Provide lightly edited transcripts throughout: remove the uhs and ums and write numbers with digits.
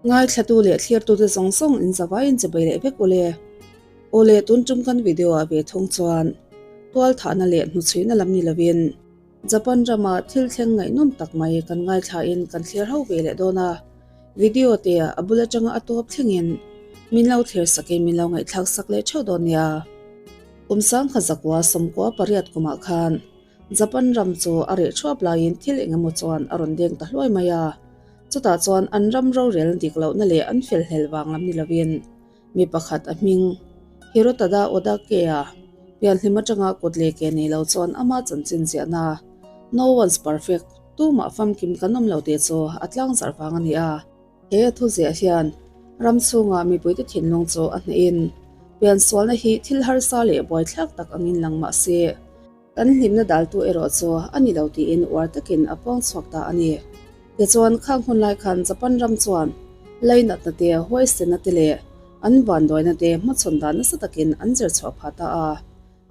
Ngaithlatu leh thlirtute zawng zawng in zavaiin che bai leh vek ule. Aw le tun tum kan video ah ve thung chuan tual thahna leh hnuchhuihna lam ni lovin Japan rama thil thleng ngaihnawm tak mai kan ngaithlain kan thlir ho ve leh dawn a. Video te a bul atanga a tawp thlengin min lo thlir sakin min lo ngaihthlak sak leh theuh dawn nia. Kum sangkhat zakua sawmkua pariat kumah khan Japan ram chu a reh thuap laiin thil eng emaw chuan a rawn deng ta hluai mai a. Chutah chuan an ram rorel dik lohna leh an fel hlel vang lam ni lovin mi pakhat a hming Hirotada Odake-a pianhlim atanga kut leh ke nei lo chuan ama chanchin ziahna No one's perfect, tumah famkim kan awm lo tih chu a tlangzarh vang a ni a. He a thuziah hian ram chhunga mipuite thinlung chu a hnehin piansualna hi thil harsa leh buaithlak tak angin lang mah se, kan hlimna daltu erawh chu a ni lo tiin uar takin a puang chhuak ta a ni. Tichuan, khang hun lai khan Japan ram chuan lainatna te, huaisenna te leh an vanduaina te hmachhawn dan nasa takin an zir chhuah phah ta a.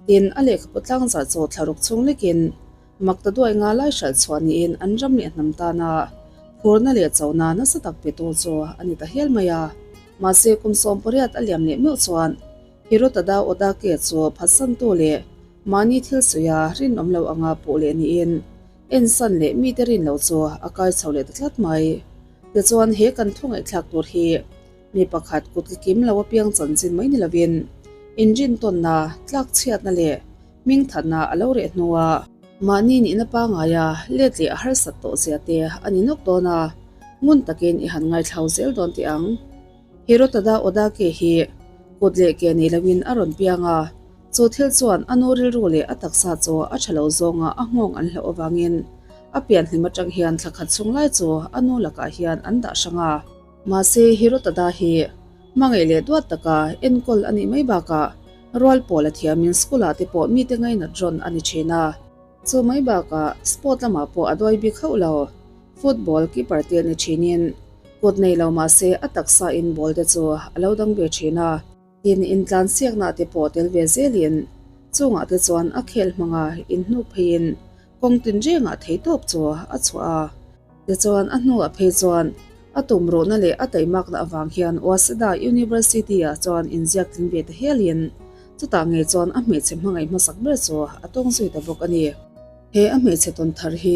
Tin, a lehkhapu tlangzar chu thlaruk chhung lekin mak ta duai nga lai hralh chhuah niin an ram leh hnam tana phurna leh chona nasa tak petu chu a ni ta hial mai a. Mahse, kum 18 a liam leh meuh chuan Hirotada Odake chu phatsantu leh mahni thil suia rinawm lo anga puh leh niin ensan leh mite rin lo chu a kai chho leh ta tlat mai. Tichuan, he kan thu ngaihthlak tur hi Mi pakhat kut kim lo apiang chanchin mai ni lovin inrintawnna, tlakchhiatna leh hmingthatna a lo reh hnua mahni nihna pangaia let leh a harsat tawh zia te a ni nawk dawn a, ngun takin i han ngaithlau zel dawn teh ang. Hirotada Odake hi kut leh ke nei loin a rawn piang a, chu thil chuan a nu rilru leh a taksa chu a tha lo zawnga a nghawng an hlauh avangin a pianhlim atang hian thla khat chhung lai chu a nu lakah hian an dah hrang a. Mahse, Hirotada hi hmangaih leh duat taka enkawl a nih mai bakah rual pawl a thiamin school-ah te pawh mite ngainat rawn a ni thin a. Chu mai bakah sport lamah pawh a duai bik hauh lo. Football keeper te ni thinin kut nei lo mahse a taksa in ball te chu a lo dang ve thin a. Tin, intlansiakna te pawh tel ve zelin chungah te chuan a khel hmanga inhnuk pheiin kawng tinrengah theitawp chu a chhuah a. Tichuan, a hnuah phei chuan a tumruhna leh a taimakna avang hian Waseda University-ah chuan inziak tling ve ta hialin chutah ngei chuan a hmeichhe hmangaih hmasak ber chu a tawng zui ta bawk a ni. He a hmeichhe tawn thar hi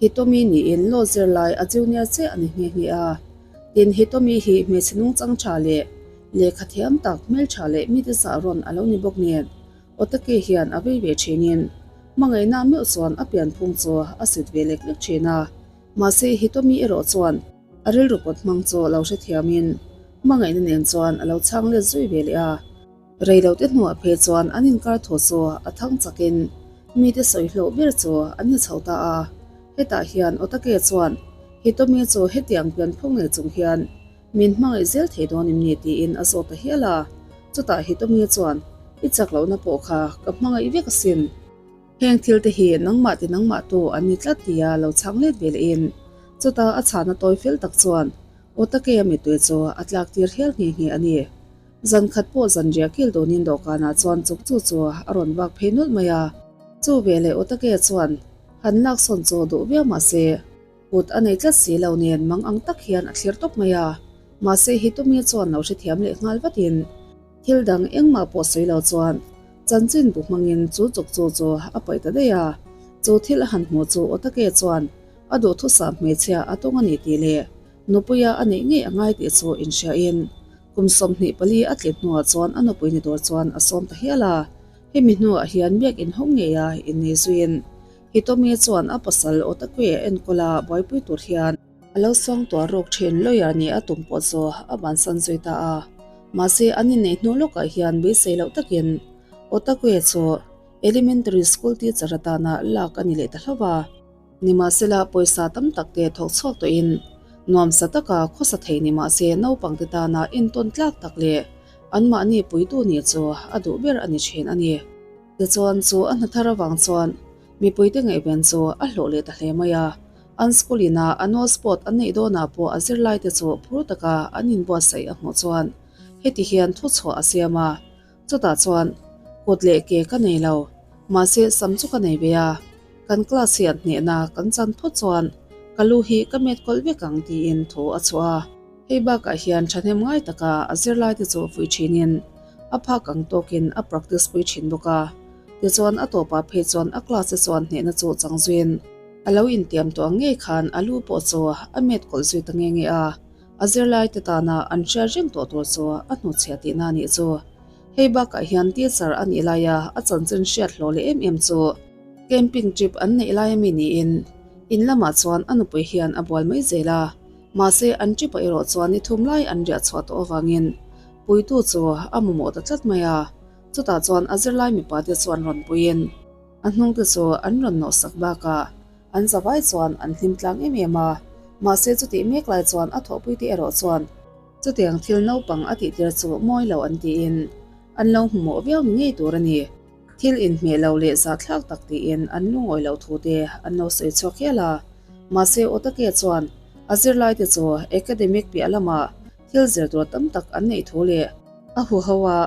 Hitomi niin law zirlai a junior chiah a ni nghe nghe a. Tin, Hitomi hi hmeichhe nungchang tha leh lehkha thiam tak, hmeltha leh mite zah rawn a lo ni bawk nen Otake hian a vei ve thinin hmangaihna meuh chuan a pianphung chu a sit ve lek lek thin a. Mahse, Hitomi erawh chuan a rilru pawt hmang chu lo hrethiamin hmangaihna nen chuan a lo chhang let zui ve leh a. Reilote hnuah phei chuan an inkar thu chu a thang chakin mite sawi hlauh ber chu an ni chho ta a. Hetah hian Otake chuan Hitomi chu hetiang pianphung nei chung hian Min hmangaih zel thei dawn em ni tiin a zawt ta hial a. Chutah Hitomi chuan, I chak lohna pawh kha ka hmangaih vek asin. Heng thil te hi nangmah ti nangmah tu an ni tlat tia lo chhang let ve lehin chutah a chhahna tawi fel tak chuan Otake a mittui chu a tlak tir hial nghe nghe a ni. Zan khat pawh zan riah kil dawnin dawhkanah chuan chukchu chu a rawn vak phei nawlh mai a. Chu veleh Otake chuan han laksawn chu duh viau mah se, Kut a nei tlat si lo nen mang ang tak hian a thlir tawp mai a, mahse Hitomi chuan lo hrethiam leh nghal vatin thil dang engmah pawh sawi lo chuan chanchin bu hmangin chu chuk chu chu a paih ta daih a. Chu thil a han hmuh chu Otake chuan a duhthusam hmeichhia a tawng a ni tih leh nupuia a neih ngei a ngai tih chu inhriain kum 24 a tlit hnuah chuan a nupui ni tur chuan a sawm ta hial a. Hemi hnuah hian biak inhawng ngeia innei zuiin Hitomi chuan a pasal Otakue a enkawl a, buaipui tur hian a lo sawng tuah rawk thin lawyer nih a tum pawh chu a bansan zui ta a. Mahse, an inneih hnu lawkah hian beisei loh takin Otakue chu elementary school teacher atana lak a ni leh ta hlauh a. Nimahsela, pawisa tam tak te thawk chhuak tawhin nuamsa taka khawsa thei ni mahse naupangte tana entawn tlak tak leh anmahni puitu nih chu a duh ber a ni thin a ni. Tichuan chu a hna thar avang chuan mipuite ngaihven chu a hlawh leh ta hle mai a. An school ina annual sport an neih dawnah pawh a zirlaite chu phur taka an inbuatsaih a hmuh chuan heti hian thuchhuah a siam a. Chutah chuan, Kut leh ke ka nei lo, mahse sam chu ka nei ve a, kan class hian hnehna kan chan phawt chuan ka lu hi ka met kawlh vek ang tiin thu a chhuah a. Hei bakah hian thahnem ngai taka a zirlaite chu fuih thinin a phak ang tawkin a practice pui thin bawk a. Tichuan a tawpah phei chuan a class te chuan hnehna chu chang zuiin a lo intiam tawh ang ngei khan a lu pawh chu a met kawlh zui ta nge nge a. A zirlaite tana an hriat reng tawh tur chu a hnuchhiah tihna a nih chu. Hei bakah hian teacher a nih laia a chanchin hriat hlawh leh em em chu camping trip an neih lai ami niin in lamah chuan a nupui hian a bual mai zel a, mahse an trip ah erawh chuan ni thum lai an riah chhuah tawh avangin puitu chu a mamawh ta tlat mai a, chutah chuan a zirlai mipa te chuan rawn puiin a hnung te chu an rawn nawhsak bakah an zavai chuan an hlim tlang em em a, mahse chutih mek lai chuan a thawhpui te erawh chuan. Chutiang thil naupang a tihtir chu mawi lo an tiin an lo hmuhmawh viau ni ngei tur a ni. Thil inhmeh lo leh zahthlak tak tiin an lungawi loh thu te an lo sawi chhuak hial a. Mahse Otake chuan a zirlaite chu academic piah lamah thil zir tur tam tak an neih thu leh a huho a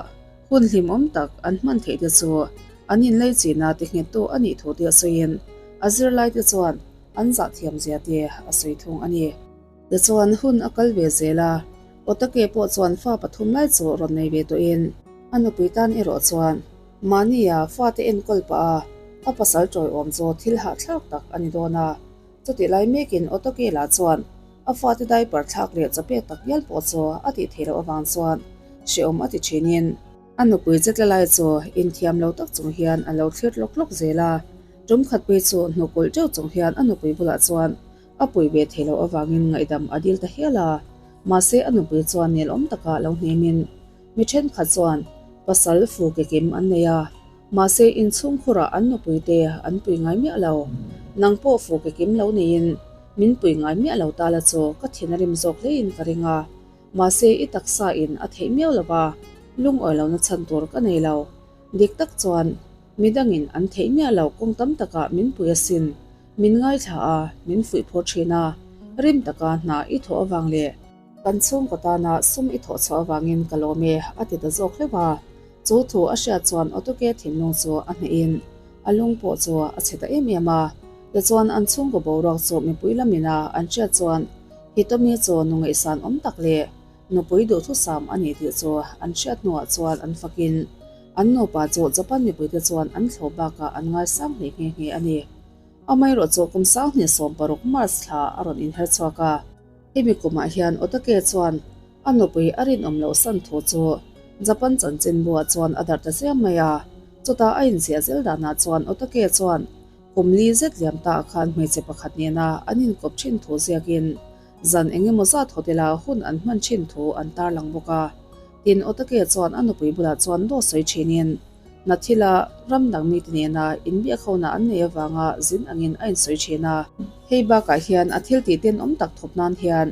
hun hlimawm tak an hman theih te chu an inlei china ti nghettu a nih thu te a sawiin a zirlaite chuan an zahthiam zia te a sawi thung a ni. Tichuan hun a kal ve zel a, Otake pawh chuan fa pathum lai chu rawn nei ve tawhin a nupui tan erawh chuan mahnia fate enkawl pah a, a pasal tawiawm chu thil hahthlak tak a ni dawn a. Chutih lai mekin Otake lah chuan a fate diaper thlak leh chawpek tak ngial pawh chu a tih theih loh avang chuan hrehawm a ti thinin a nupui che tla lai chu inthiam lo tak chung hian a lo thlir tlawk tlawk zel a. Tum khat phei chu hnukulh teuh chung hian a nupui bulah chuan A pui ve thei loh avangin ngaihdam a dil ta hial a, mahse a nupui chuan nelawm takah lo hnemin mi thenkhat chuan pasal fu ke kim an nei a, mahse inchhung khurah an nupui te an pui ngai miah lo. Nang pawh fu ke kim lo neiin min pui ngai miah lo ta la chu ka thin a rim zawk hlein ka ring a, mahse i taksa in a theih miau lo va, lungawi lohna chhan tur ka nei lo. Dik tak chuan midangin an theih miah lo kawng tam takah min pui asin. Min ngaithla a, min fuih phur thin a, rim taka hna i thawh avang leh kan chhungkaw tana sum i thawh chhuah avangin ka lawm e, a ti ta zawk hleuh a. Chu thu a hriat chuan Otoke thinlung chu a hnehin a lung pawh chu a chhe ta em em a. Tichuan an chhungkaw boruak chu mipui lamin a an hriat chuan Hitomi chu nu ngaihsan awm tak leh nupui duhthusam a ni tih chu an hriat hnuah chuan an fakin an nupa chu Japan mipuite chuan an thlawh bakah an ngaisang hle nghe nghe a ni. Amaherawh chu kum 2016 March thla a rawn inher chhuak a, hemi kumah hian Otake chuan a nupui a rinawm loh san thu chu Japan chanchinbuah chuan a darh ta chiam mai a, chutah a inziah zel danah chuan Otake chuan kum li zet liam ta ah khan hmeichhe pakhat nena an inkawp thin thu ziakin zan eng emaw zat hotel-a hun an hman thin thu an tarlang bawk a. Tin, Otake chuan a nupui bulah chuan dawt sawi thinin Hnathila ram dang mite nena inbiakhona an nei avanga zin angin a insawi thin a. Hei bakah hian a thil tih tenawm tak thawp nan hian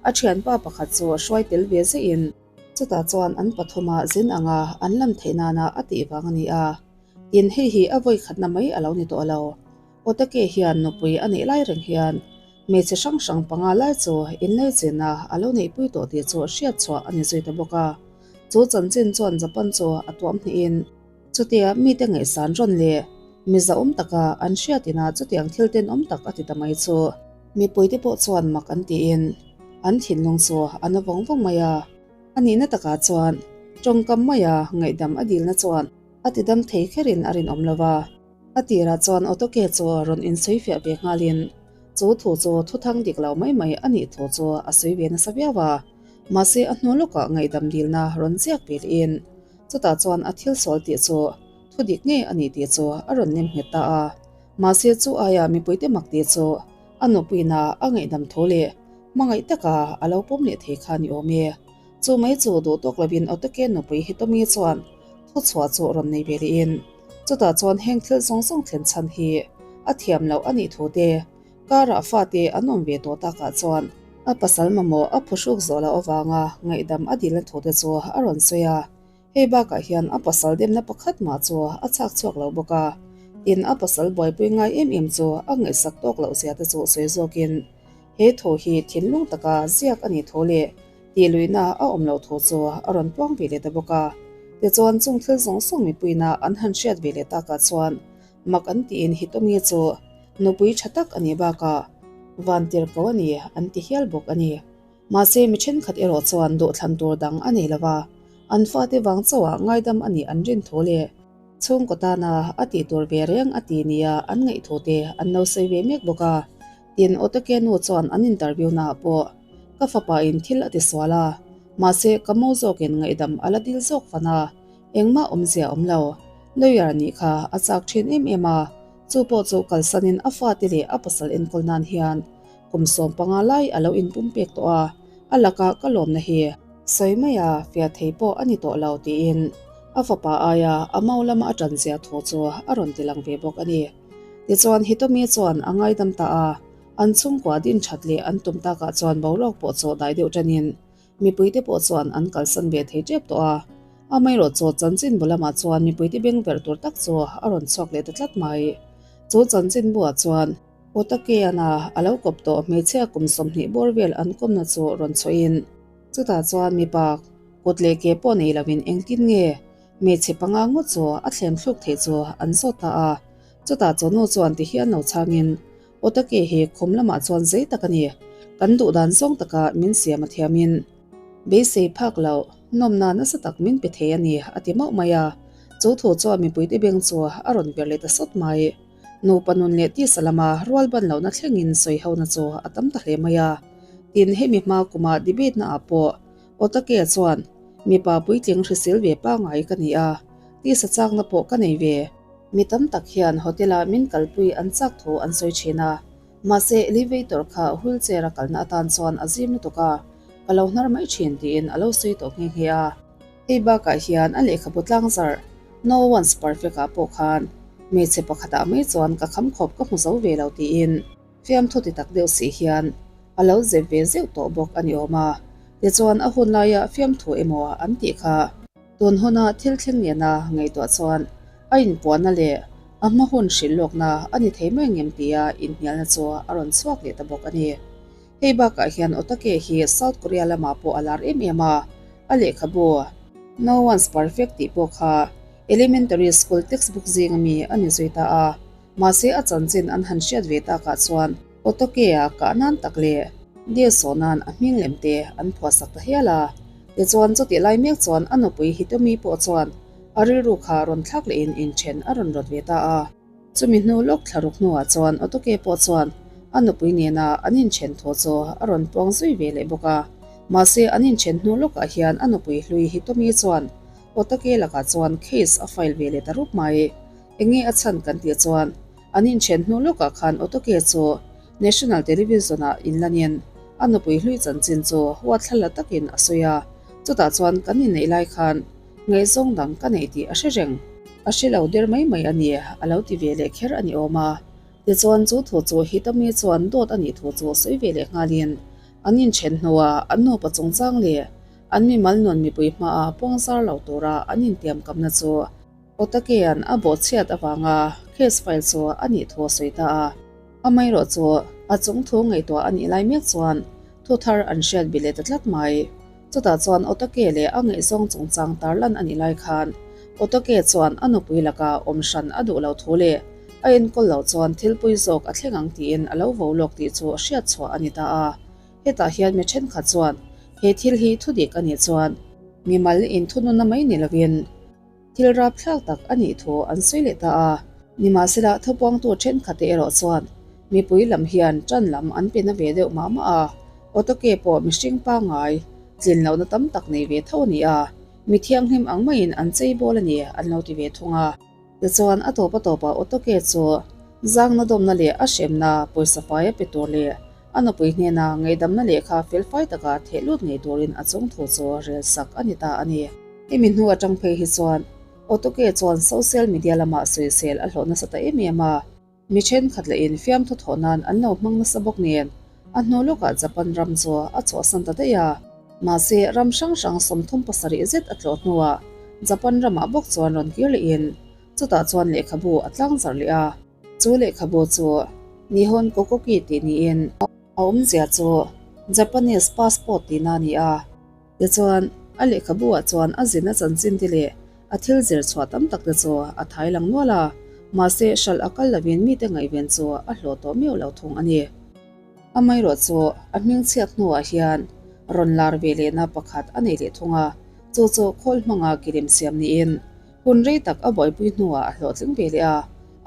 a thianpa pakhat chu a hruai tel ve zehin chutah chuan an pathuma zin anga an lan theih nana a tih vang a ni a. Tin, hei hi a vawi khatna mai a lo ni tawh lo. Otake hian nupui a neih lai reng hian hmeichhe hrang hrang panga lai chu inleichina a lo neihpui tawh tih chu hriat chhuah a ni zui ta bawk a. Chu chanchin chuan Japan chu a tuam hnihin chutia mite ngaihsan rawn leh miza awm taka an hriat inah chutiang thil tenawm tak a ti ta mai chu mipuite pawh chuan mak an tiin an thinlung chu a na vawng vawng mai a. A nihna takah chuan tawngkam maia ngaihdam a dilna chuan a tidam thei kherin a rinawm lo va. A tirah chuan Otoke chu rawn insawifiah ve nghalin chu thu chu thuthang dik lo mai mai a nih thu chu a sawi ve nasa viau a. Mahse a hnu lawkah ngaihdam dilna rawn ziak ve lehin chutah chuan a thil sawl tih chu thu dik ngei a ni tih chu a rawn nem nghet ta a. Mahse chu aia mipuite mak tih chu a nupuina a ngaihdam thu leh hmangaih taka a lo pawm leh thei kha ni awm e. Chu mai chu duh tawk lovin Otake nupui Hitomi chuan thuchhuah chu rawn nei ve lehin chutah chuan heng thil zawng zawng thlen chhan hi a thiam loh a nih thu te Karah fate an awm ve tawh takah chuan a pasal mamawh a phuhruk zawh loh avanga ngaihdam a dilna thute chu a rawn sawi a. Hei bakah hian a pasal demna pakhat mah chu a chhak chhuak lo bawk a. Tin, a pasal buaipui ngai em em chu a ngaihsak tawk loh zia te chu sawi zawkin he thu hi thinlung taka ziak a nih thu leh tihluihna a awm loh thu chu a rawn puang ve leh ta bawk a. Tichuan, chung thil zawng zawng mipuina an han hriat ve leh takah chuan Mak an tiin Hitomi chu nupui tha tak a nih bakah vantir ko a ni an ti hial bawk a ni. Mahse mi thenkhat erawh chuan duhthlan tur dang a nei lo va, an fate vang chauhah ngaidam a nih an rin thu leh chhungkaw tana a tih tur ve reng a ti nia an ngaih thu te an lo sawi ve mek bawk a. Tin, Otake nu chuan an interview naah pawh ka fapa in thil a ti sual a, mahse ka mo zawkin ngaihdam a la dil zawk fan a, engmah awmzia awm lo. Lawyer nih kha a chak thin em em a, chu pawh chu kalsanin a fate leh a pasal enkawl nan hian kum 15 lai a lo inpum pek tawh a, a laka ka lawmna hi sawi mai a, fiah thei pawh a ni tawh lo tiin a fapa aia a mau lama a tan zia thu chu a rawn ti lang ve bawk a ni. Tichuan Hitomi chuan a ngaidam ta a, an chhungkua din that leh an tum takah chuan boruak pawh chaw dai deuh tanin mipuite pawh chuan an kalsan ve thei tep tawh a. Amaherawhchu chanchinbu lamah chuan mipuite beng verh tur tak chu a rawn chhuak leh ta tlat mai. Chu chanchinbuah chuan Otakeana a lo kawp tawh hmeichhia kum 20 bawr vel an kawmna chu rawn chhuahin chutah chuan mipa kut leh ke pawh nei lovin engtin nge hmeichhe panga ngawt chu a thlem thluk theih chu an zawt ta a. Chutah chawhnu chuan ti hian lo chhangin Otake hi khum lamah chuan zei tak a ni. Kan duh dan zawng taka min siam a thiamin beisei phak loh nawmna nasa tak min pe thei a ni a ti mauh mai a. Chu thu chuan mipuite beng chu a rawn ver leh ta sawt mai. Nupa nun leh tisa lama rual ban lohna thlengin sawi hona chu a tam ta hle mai a. Tin, hemi hma kuma debate naah pawh Otake chuan mipa puitling hrisel ve pangngai ka ni a, tisa chakna pawh ka nei ve. Mi tam tak hian hotel-ah min kalpui an chak thu an sawi thin a, mahse elevator kha wheelchair-a kalna atan chuan a zim lutuk a, ka lo hnar mai thin tiin a lo sawi tawh nghe nghe a. Hei bakah hian a lehkhabu tlangzarh No One's Perfect-ah pawh khan hmeichhe pakhatah mai chuan ka kham khawp ka hmu zo ve lo tiin fiamthu ti tak deuh si hian a lo zep ve zeuh tawh bawk a ni awm a. Tichuan a hun laia fiamthu emaw an tih kha Tun huna thil thleng nena ngaihtuah chuan a inpuahna leh a hma hun hrilh lawkna a ni thei mai ngem tia inhnialna chu a rawn chhuak leh ta bawk a ni. Hei bakah hian Otake hi South Korea lamah pawh a lar em em a, a lehkhabu No One's Perfect tih pawh kha elementary school textbook zinga mi a ni zui ta a, mahse a chanchin an han hriat ve takah chuan Otake-a kah nan tak leh Deal sawh nan a hming lem te an phuahsak ta hial a. Tichuan chutih lai mek chuan a nupui Hitomi pawh chuan a rilru kha rawn thlak lehin inthen a rawn rawt ve ta a. Chumi hnu lawk thla ruk hnuah chuan Otake pawh chuan a nupui nena an inthen thaw chu a rawn puang zui ve leh bawk a. Mahse an inthen hnu lawkah hian a nupui hlui Hitomi chuan Otake lakah chuan case a file ve leh ta rup mai. Enge a chhan kan tih chuan An inthen hnu lawkah khan Otake chu National Television-ah inlanin a nupui hlui chanchin chu huatthla la takin a sawi a, chutah chuan kan inneih lai khan ngaihzawng dang ka neih tih a hre reng. A hre lo der mai mai a ni, a lo ti ve leh kher a ni awm a. Tichuan chu thu chu Hitomi chuan dawt a nih thu chu sawi ve leh nghalin an inthen hnuah an nupa chungchang leh an mimal nun mipui hmaah puangzar lo tura an intiamkamna chu Otakea'n a bawhchhiat avanga case file chu a nih thu a sawi ta a. Amaherawh chu a chung thu ngaihtuah a nih lai mek chuan thu thar an hriat bi leh ta tlat mai. Chutah chuan Otake leh a ngaihzawng chungchang tarlan a nih lai khan Otake chuan a nupui laka awm hran a duh lo thu leh a enkawl loh chuan thil pui zawk a thleng ang tiin a lo vo lawk tih chu hriat chhuah a ni ta a. Hetah hian mi thenkhat chuan he thil hi thudik a nih chuan mimal inthununna mai ni lovin, Thil rapthlak tak a nih thu an sawi leh ta a. Nimahsela, thupuangtu thenkhatte erawh chuan mipui lam hian tan lam an pe na ve deuh mah mah a, Otake pawh mihring pangngai tlin lohna tam tak nei ve tho a ni a, mi thianghlim ang maiin an chei bawl a ni an lo ti ve thung a. Tichuan, a tawp a tawpah Otake chu zangna dawmna leh a hremna pawisa fai a pe tur leh a nupui hnena ngaihdamna lehkha felfai taka theh lut ngei turin a chung thu chu rel sak a ni ta a ni. Hemi hnu atang phei hi chuan Otake chuan social media lamah sawisel a hlawh nasa ta em em a, mi thenkhat lahin fiamthu thawh nan an lo hmang nasa bawk nen a hnu lawkah Japan ram chu a chhuahsan ta daih a. Mahse, ram hrang hrang 37 zet a tlawh hnuah Japan ramah bawk chuan rawn kir lehin chutah chuan lehkhabu a tlangzarh leh a. Chu lehkhabu chu Nihon Kokoki tih niin a awmzia chu Japanese passport tihna a ni a. Tichuan, a lehkhabu-ah chuan a zirna chanchin te leh a thil zir chhuah tam tak te chu a thai lang nual a, mahse hralh a kal lovin mite ngaihven chu a hlawh tawh miau lo thung a ni. Amaherawh chu a hming chhiat hnuah hian rawn lar ve lehna pakhat a nei leh thung a, chu chu khawl hmanga kilem siam niin hun rei tak a buaipui hnuah a hlawhtling ve leh a,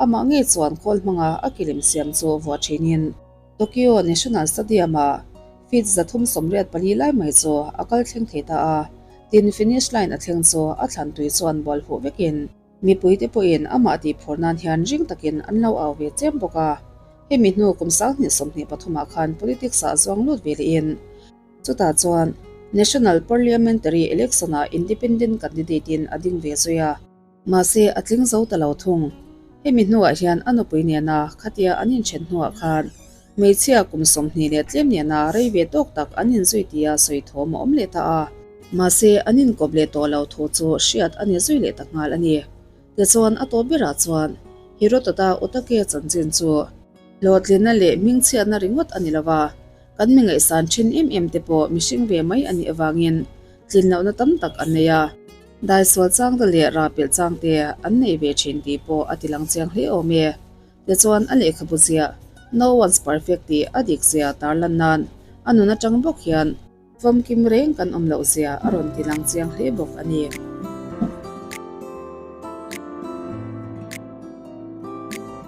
amah ngei chuan khawl hmanga a kilem siam chu vuah thinin Tokyo National Stadium-a feet 384 lai mai chu a kal thleng thei ta a, tin finish line a thleng chu a thlan tui chuan bual huh vekin Mipuite pawhin amah tihphur nan hian ring takin an lo au ve chem bawk a. Hemi hnu kum 2023 ah khan politics ah zuang lut ve lehin chutah chuan National Parliamentary Election ah Independent candidate in a ding ve zui a. Mahse a tling zo ta lo thung. Hemi hnuah hian a nupui nena khatia an inthen hnuah khan Hmeichhia kum 20 leh tlem nena rei ve tawk tak an inzui tia sawi thawm a awm leh ta a. Mahse, an inkawp leh tawh lo thu chu hriat a ni zui leh ta nghal a ni. Tichuan, a tawp berah chuan Hirotota Otake chanchin chu hlawhtlinna leh hmingchhiatna ringawt a ni lo va, kan mi ngaihsan thin em em te pawh mihring ve mai a nih avangin tlin lohna tam tak an nei a. Daisual changte leh rapelh changte an nei ve thin tih pawh a tilang chiang hle awm e. Tichuan a lehkhabu ziah No one's perfect tih a dik zia tarlan nan a nun atang bawk hian famkim reng kan awm loh zia a rawn ti lang chiang hle bawk a ni.